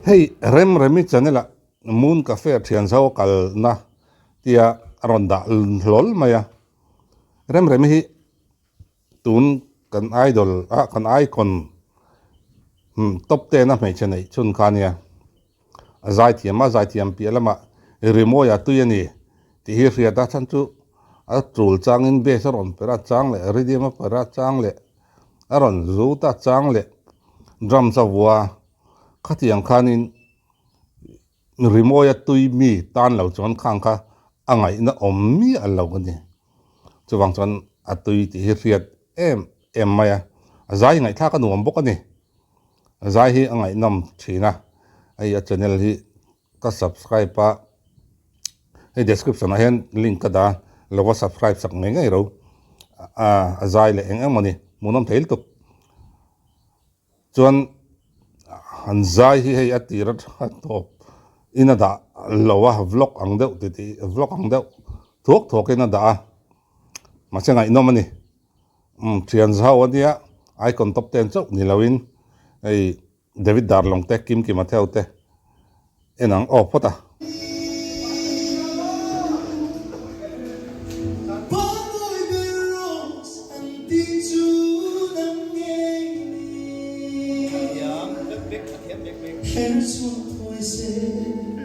Hei Remremi channel ah Moon Cafe thian zo a kalna tia a rawn dah hlawl mai a. Remremi hi tun kan idol ah kan icon top ten a hmeichhe neih chhun kha ania. A zaithiam a zaithiam piah lamah rimawi a tui a ni tih hi hriat a chhan chu a tul changin bass a rawn per a chang leh rhythm a per a chang leh a rawn zut a chang leh drums a vua khatiang khanin rimawi a tui mi tan lo chuan khang kha a ngaihna awm miah lo a ni chuvang chuan a tui tih hi hriat em em mai a a zai ngaihthlak a nuam bawk a ni. Zai hi a ngaihnawm thin a, hei a channel hi ka subscribe a, hei description ah hian link ka dah a, lo va subscribe sak ngei ngei ro, a zai leh eng emaw ni hmuhnawm thei lutuk. Chuan han zai hi hei a tir atanga tawp in a dah lo a, vlog ang deuh titih vlog ang deuh thuak thuak in a dah a, mahse ngaihnawm a ni. Umm thian zau a nia icon top ten chauh ni loin hei David Darlong te Kim Kima Theo te en ang aw phawt a.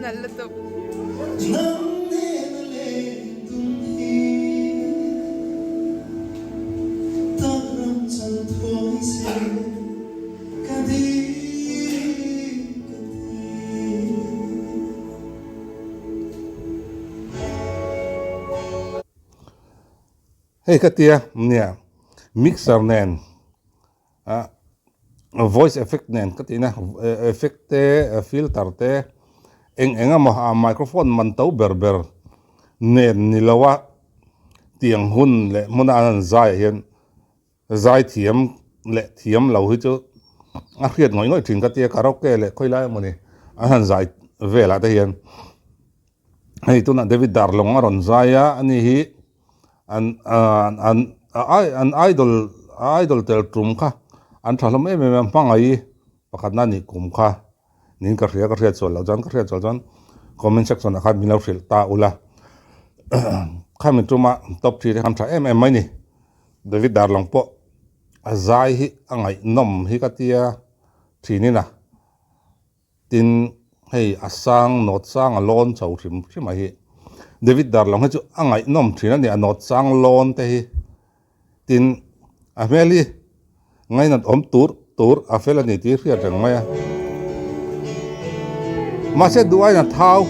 Nalh lutuk. Hei ka tia nia mixer nen ah voice effect nen ka tihna effect te filter te eng eng emaw a microphone man to ber ber nen ni lo a tiang hun leh hmuna an han zai ah hian zai thiam leh thiam lo hi chu a hriat ngawih ngawih thin ka tia karaoke leh khawi lai emawni an han zai velah te hian hei tunah David Darlong a rawn zai a ani hi. An an an idol idol tel tum kha an tha hlawm em em a hmangaih pakhatna nih kum kha niin ka hria ka hriat sual loh chuan ka hriat sual chuan comment section ah khan min lo hrilh ta ula khami tuma top three te khan tha em em mai ni David Darlong pawh a zai hi a ngaihnawm hi ka tia thinin a. Tin, hei a sang, nawt sang a lawn chho hrim hrim a hi. David Darlong hi chu a ngaihnawm thin a ni, a nawt sang lawn te hi. Tin, a hmel hi ngainat awm tur tur a fel a ni tih hriat reng mai a. Mahse duh aiin a thau.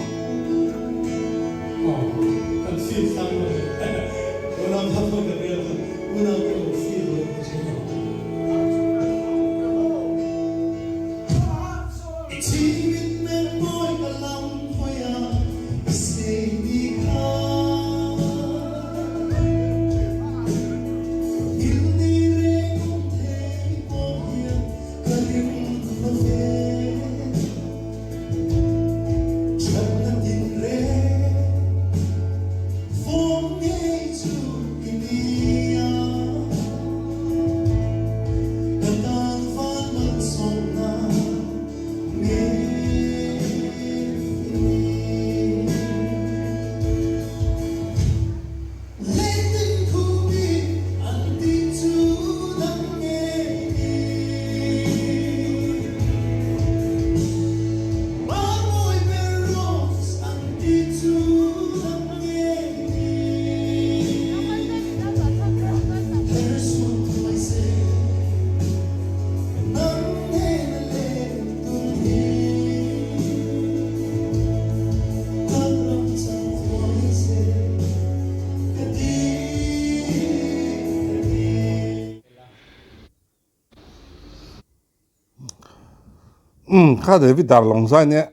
Umm kha David Darlong zai nia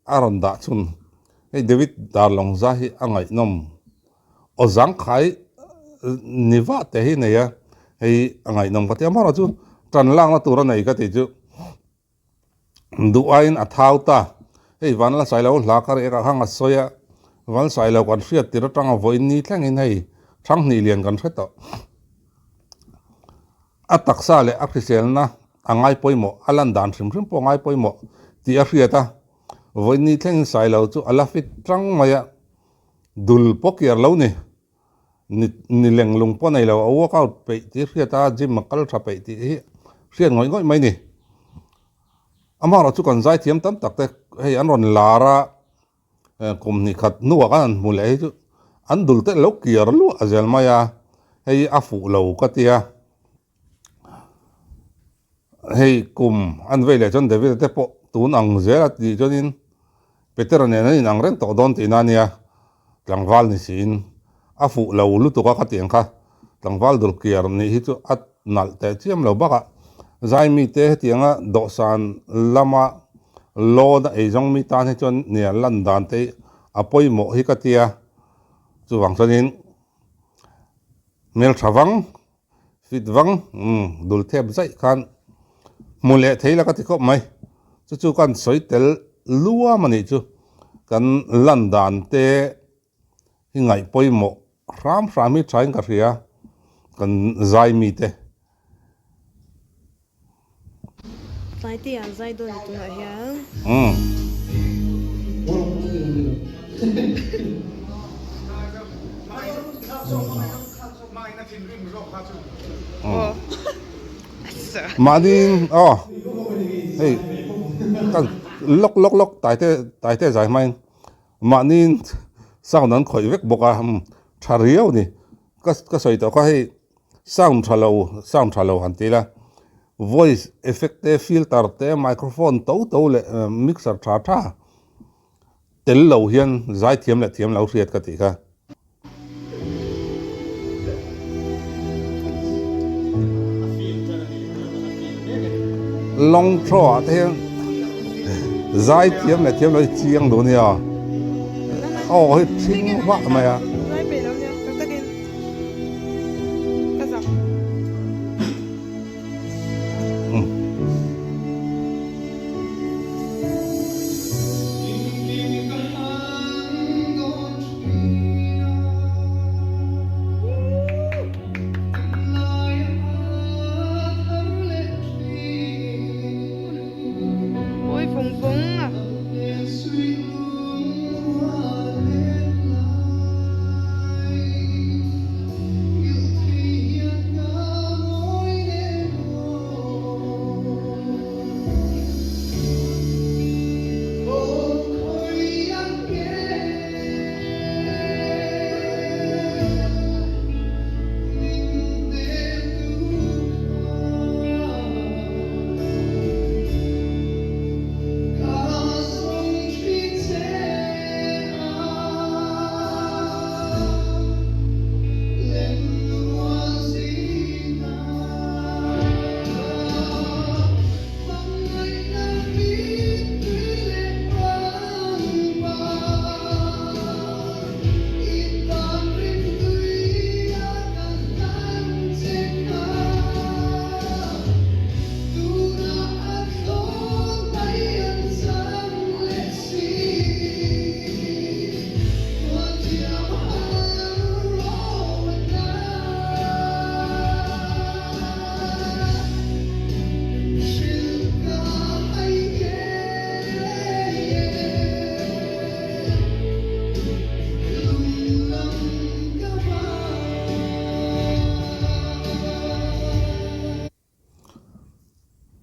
a rawn dah chhun hei David Darlong zai hi a ngaihnawm aw zangkhai ni vah te hi nei a hei a ngaihnawm ka ti a amaherawhchu tan lakna tur a nei ka tih chu duh aiin a thau ta hei van la sailo hla ka reh ah khan a sawi a van sailo kan hriat tir atanga vawiin ni thlengin hei thanghnih lian kan hre tawh. A taksa leh a hriselna a ngai pawimawh, a lan dan hrim hrim pawh a ngai pawimawh tih a hriat a. Vawiin ni thlengin Sailo chu a la fit tang mai a, dul pawh kiar lo ni. Ni ni leng lung pawh nei lo, a workout peih tih hriat a, gym a kal tha peih tih hi hriat ngawih ngawih mai ni. Amaherawhchu kan zaithiam tam tak te hei an rawn lar a, Kum hnih khat hnuah khan an hmu leh hi chu an dul te lo kiar luah zel mai a, hei a fuh lo ka tia. Hei kum an vei leh chuan David-a te pawh tun ang zel a tih chuanin Petera nen an inang reng tawh dawn tihna a nia, tlangval ni siin a fuh lo lutuk a ka tih ang kha. Tlangval dul kiar nih hi chu a nalh teh chiam lo bakah Zaimi te hetianga dawhsan lama loan a eizawng mi tan hi chuan nia lan dan te hi a pawimawh hi ka tia. Chuvang chuanin hmeltha vang, fit vang, umm dul thep zaih khan hmu leh thei la ka ti khawp mai. Chu chu kan sawi tel luam a nih chu kan lan dan te hi ngaih pawimawh hram hram hi thain ka hria kan zai mite. Tlai te ah zai dawn ni tunah hian. Umm. Mahni aw hei kan lawk lawk lawk taite taite zai hmain Mahni sound an khawih vek bawk a, tha riau a ni. Ka ka sawi tawh kha hei sound tha lo sound tha lo han ti ila voice effect te filter te microphone to to leh mixer tha tha tel lo hian zaithiam leh thiam lo hriat ka tih kha. Long throw ah te hian zai thiam leh thiam lo hi chiang duh ania aw hi thing vah mai a.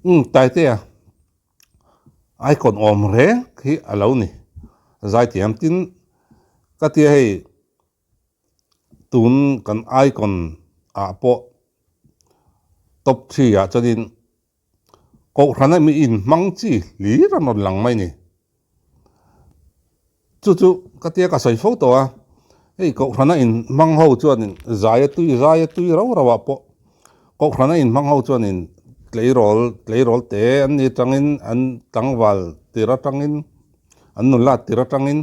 Umm Taitea icon awm reng hi a lo ni zaithiam tin ka tia hei Tun kan icon ah pawh top three ah chuanin Kohhrana mi inhmang chi hlir an rawn lang mai ni. Chu chu ka tia ka sawi fo tawh a, hei Kohhrana inhmang ho chuanin zai a tui zai a tui rau rau ah pawh Kohhrana inhmang ho chuanin tleirawl tleirawl te an ni atangin an tlangval tir atangin an nula tir atangin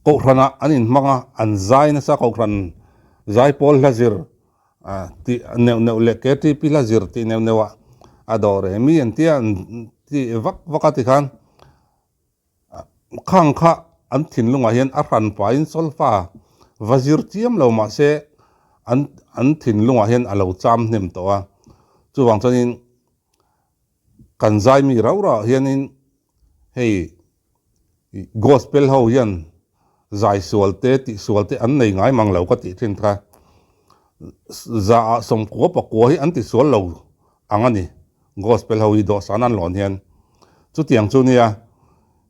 Kohhranah an inhmang a, an zai nasa Kohhran zaipawl hla zir tih neuh neuh leh KTP hla zir tih neuh neuh ah a dawr em mi an tia an ti vak vak a tikhan khang kha an thinlungah hian a hran pahin solfa va zir chiam lo mahse an an thinlungah hian a lo cham hnem tawh a, chuvang chuanin kan zai mi rau rauah hianin. Hei gospel ho hian zai sual te tih sual te an nei ngai mang lo ka tih thin kha. Za ah sawmkua pakua hi an ti sual lo ang a ni gospel ho hi dawhsan an lawn hian. Chutiang chu nia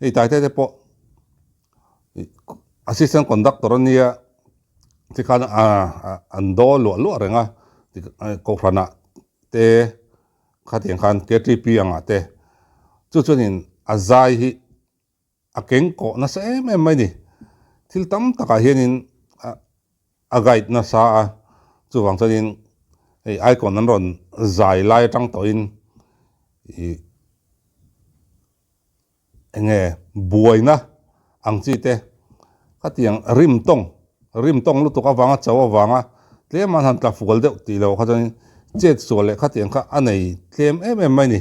hei taite te pawh assistant conductor a nia tikhan an daw luah luah reng a kohhranah te Khatiang khan KTP angah te chu chuanin a zai hi a keng kawh nasa em em mai ni. Thil tam takah hianin a guide nasa a, chuvang chuanin hei icon an rawn zai lai atang tawhin ih Enge buaina ang chi te khatiang rim tawng rim tawng lutuk avanga cho avanga tlem an han tla fual deuh tih loh kha chuanin chet sual leh khatiang kha a nei tlem em em mai ni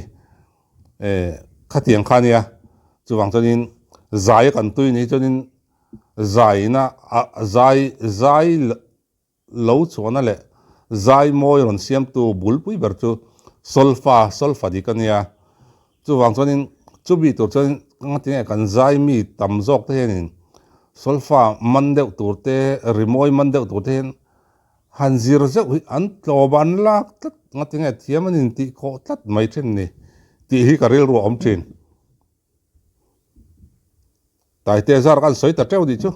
eh khatiang kha ania chuvang chuanin zai a kan tui ni chuanin zaina ah zai zai Lo chuana leh zai mawi rawn siamtu bulpui ber chu solfa, solfa dik a nia. Chuvang chuanin chumi tur chuan ngatinge kan zai mi tam zawk te hianin solfa man deuh tur te, rimawi man deuh tur te hian han zir zeuh hi an tlawm an lak tlat, ngatinge thiam an intih khawh tlat mai thin ni tih hi ka rilru a awm thin. Taite zar kan sawi ta teuh nih chu.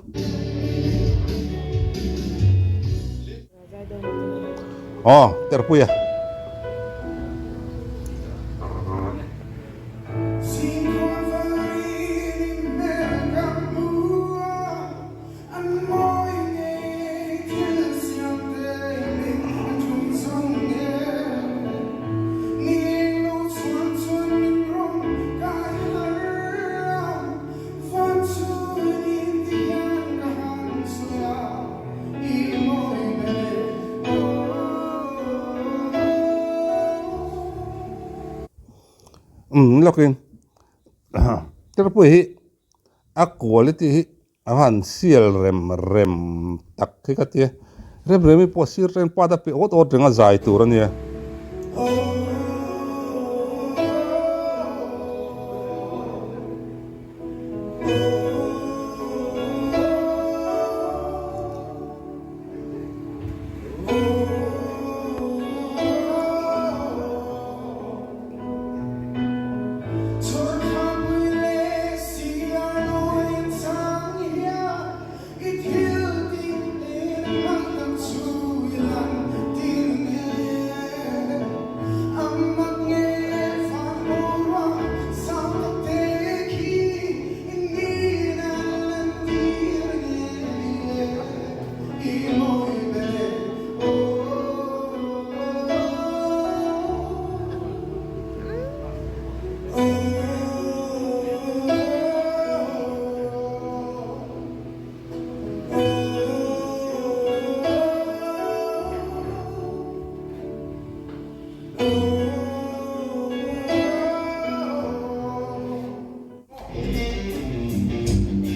Aw, Terpuia. Umm lawkin Terpuia hi a quality hi A han sial rem rem tak hi ka tia. Rem rem hi pawh sir ren pat a pe awt awt reng a zai tur a nia.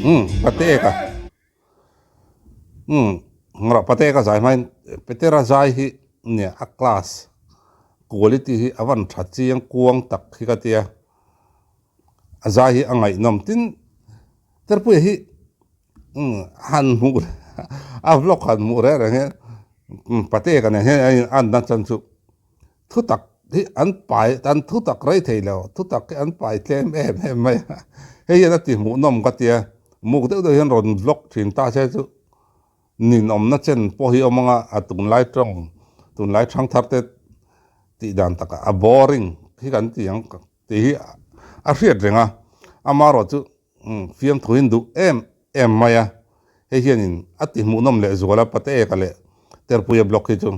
Umm Pateka umm rawh Pateka zai hmain Petera zai hi nia a class quality hi a van tha chiang kuang tak hi ka tia a zai hi a ngaihnawm tin Terpuia hi umm han hmuh a vlog han hmuh reng reng hian Pateka nen hian a in an na chan chu. Thutak hi an pai an thutak rei thei lo, thutak hi an pai tlem em em mai a, hei hian a ti hmuhnawm ka tia, muk deuh deuh hian rawn vlog thin ta se chu ninawmna chen pawh hi awm anga a tunlai tawng tunlai thangthar te tih dan takah a boring hi kan ti ang tih hi a hriat reng a, amaherawhchu Fiamthu in duh em em mai a, hei hianin a ti hmuhnawm leh zual a, Pateeka leh Terpuia blog hi chu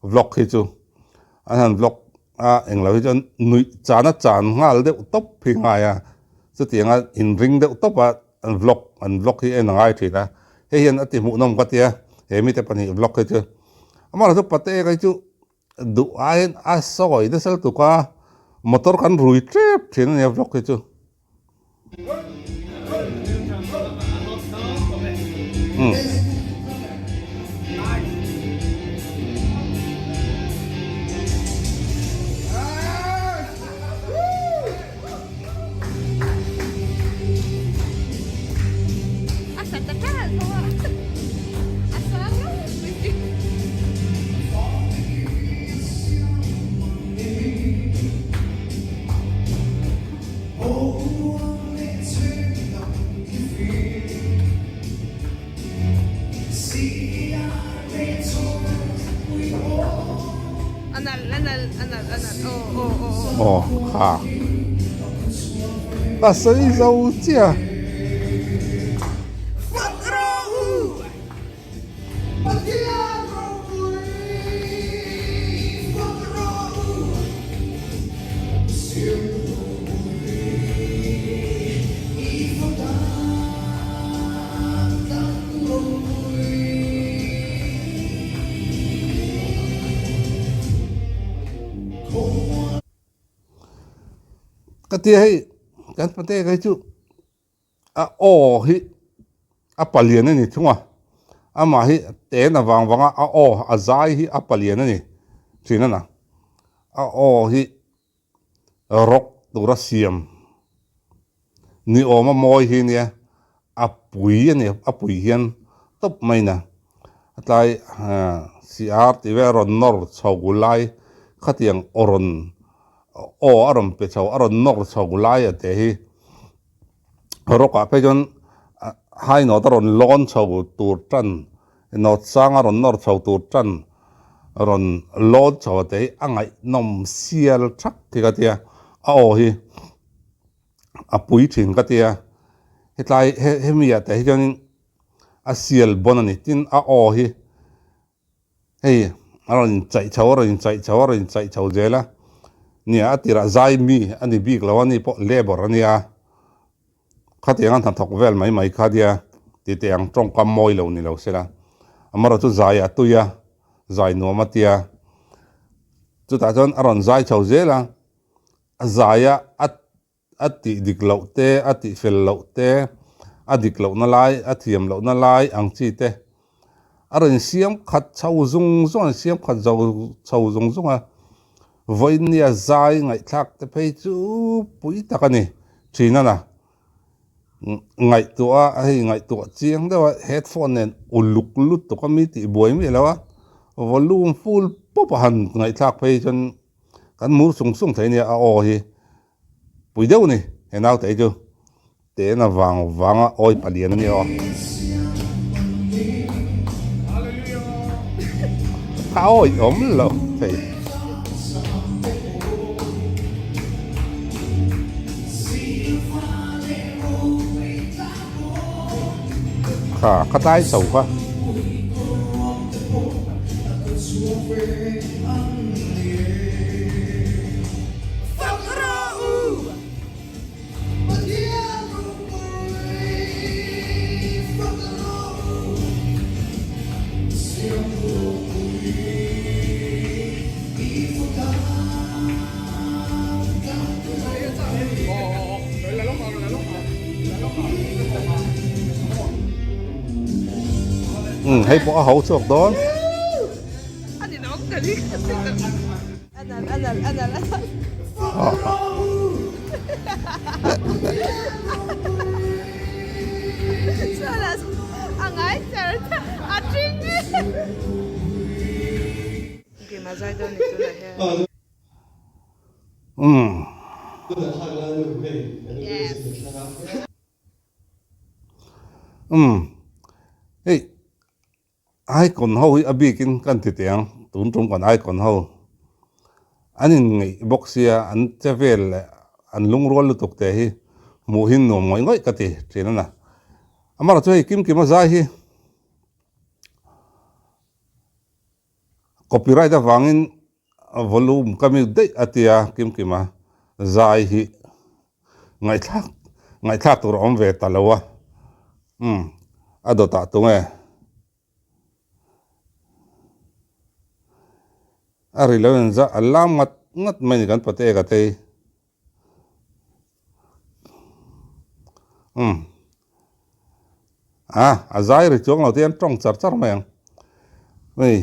vlog hi chu an han vlog a, englo hi chuan nuih chan a chan nghal deuh tawp hi ngai a, chutianga inring deuh tawp a an vlog an vlog hi en a ngai thin a, hei hian a ti hmuhnawm ka tia he mite pahnih vlog hi chu. Amaherawhchu Pateeka hi chu Duh aiin a sawi nasa lutuk a, motor kan rui tep thin a nia vlog hi chu. Umm. Aw kha ka sawi zo chiah. Ka tia hei kan pate ka hi chu a aw hi a palian a ni thung a, amah hi ten a vang vang a, a aw a zai hi a palian a ni thin a na, a aw hi rock tura siam ni awm a mawi hi nia a pui a ni a pui hian tawp mai na a tlai CR tih vel a rawn nawr chho lai khatiang aw rawn aw a rawn pe chho a rawn nawr chho lai a te hi. Rock ah phei chuan high note a rawn lawn chho tur tan note sang a rawn nawr chho tur tan rawn lawn chho a te hi a ngaihnawm sial thak hi ka tia a aw hi a pui thin ka tia hetlai hemi ah te hi chuanin a sial bawn a ni tin a aw hi. Hei a rawn inchaih chho a rawn inchaih chho a rawn inchaih chho zel a, nia a tirah zai mi a ni bik lo a ni pawh labour a nia, khatiang a hnathawk vel mai mai kha nia titeh ang tawngkam mawi lo ni lo sela, amaherawh chu zai a tui a, zai nuam a tia, chutah chuan a rawn zai chho zel a, a zai a a. A tih dik loh te, a tih fel loh te, a dik lohna lai, a thiam lohna lai ang chi te a rawn siam khat chho zung zung a, siam khat zo chho zung zung a. Vawinia zai ngaihthlak te phei chu pui tak a ni thin a na. Ngaihtuah a, hei ngaihtuah chiang deuh a, headphone nen uluk lutuk a mi tih buai miah lo a, volume full pawp a han ngaihthlak phei chuan kan mur sung sung thei nia a aw hi. Pui deuh ni he naute hi chu tehna vang vanga awi palian a ni aw. A awi awm lo thei. Kha ka tlai chho kha. Umm hei pawh a ho chhuak dawn. Umm. Umm. Hei icon ho hi a bikin kan ti teh ang tun tum kan icon ho an inngeih bawk sia an che vel leh an lungrual lutuk te hi hmuh hi nuam ngawih ngawih ka ti thin a na. Amaherawhchu hei Kimkima zai hi. Copyright avangin volume ka mute daih a tia Kimkima zai hi ngaihthlak ngaihthlak tur a awm ve ta lo a umm a dawtah tunge a ri lo in a lam ngat ngat mai a ni kan pate ka tei. Umm a a zai ri chuang lo te hian tawng char char mai ang hei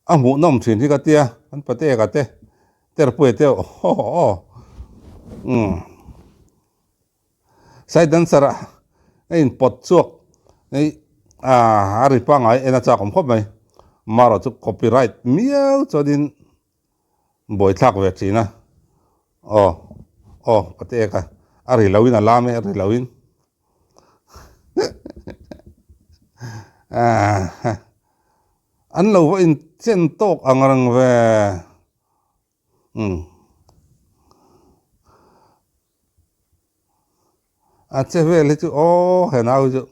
a hmuhnawm thin hi ka tia an pate ka te terpuia te aw aw umm side dancer ah a in pawt chhuak hei a ri pangngai en a chak awm khawp mai marawh chu copyright miau chuanin. Buaithlak ve thin a, aw. Aw Patek a, a ri loin a lam e, a ri loin. An lo va inchen tawk ang reng ve. Umm. A che vel hi chu aw he nau hi chu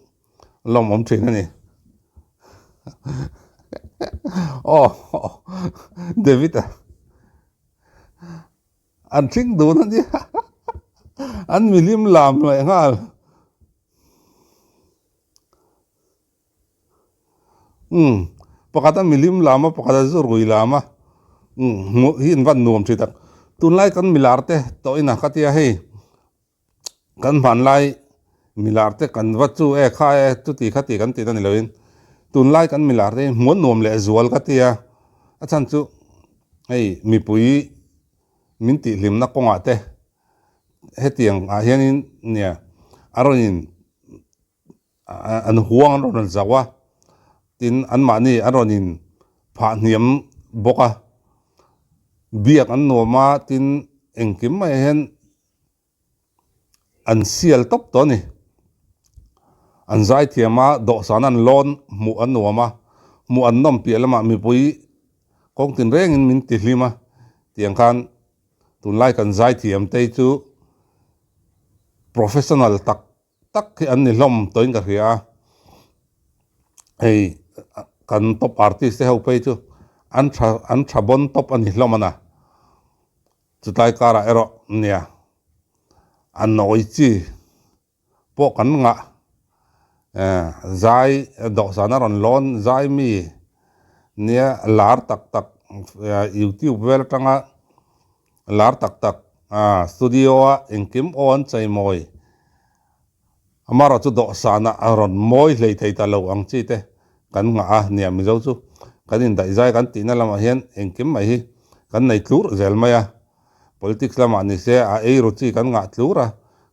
lawmawm thin a ni. Aw David a an hring dun a nia an milim lam leh nghal. Umm pakhat a milim lam a pakhat a zu rui lam a umm hmuh hi an van nuam thin tak tunlai kan milar te tawh in a ka tia hei kan hmanlai milar te kan va chu e kha e chuti khati kan tih na ni loin tunlai kan milar te hi hmuh an nuam leh zual ka tia a chhan chu hei mipui min tihhlimna kawngah te hetiang ah hianin nia a rawn in. An huang an rawn zauh a, tin anmahni an rawn in phah hniam bawk a, biak an nuam a, tin engkim mai hian an sial tawp tawh a ni. An zaithiam a, dawhsan an lawn hmuh an nuam a, hmuh an nawm piah lamah mipui kawng tinrengin min ti hlim a, tiang khan tunlai kan zaithiam te hi chu professional tak tak hi an ni hlawm tawhin ka hria a, hei kan top artist te ho phei chu an tha an tha bawn tawp a ni hlawm a na, chutlai karah erawh nia a nawi chi pawh kan ngah eh zai dawhsan a rawn lawn zai mi nia lar tak tak youtube vel atanga Lar tak tak a studio a engkim aw an chei mawi. Amaherawh chu dawhsanah a rawn mawi hlei thei ta lo ang chi te kan nghah a nia Mizo chu kan indaihzai kan tihna lamah hian engkim mai hi kan nei tlur zel mai a. Politics lamah ni se a eiru chi kan ngah tlur a,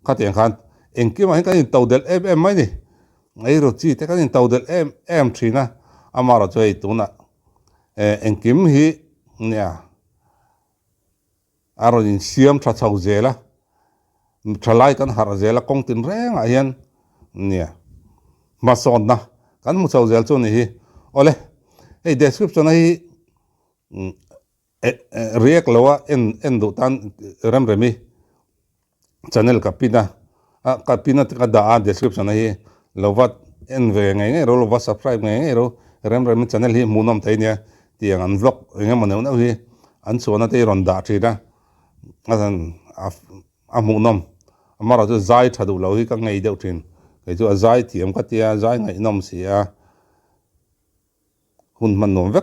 khatiang khan engkimah hian kan intodelh em em mai ni. Eiru chi te kan intodelh em em thin a, amaherawh chu hei tunah engkim hi nia. A rawn insiam tha chho zel a, thalai kan harh zel a, kawng tinrengah hian nia hmasawnna kan hmu chho zel chu a ni hi. Awle, hei description a hi react lo a en en duh tan rem rem i. Channel ka pin a, ka pin a ka dah a description a hi lo va en ve ngei ngei ro lo va subscribe ngei ngei ro rem rem channel hi hmuhnawm thei nia tiang an vlog eng emaw neuh neuh hi an chhuahna te hi rawn dah thin a a zan a hmuhnawm amaherawh chu zai tha duh lo hi ka ngei deuh thin kei chu a zai thiam ka tia zai ngaihnawm si a hun hman nuam vek.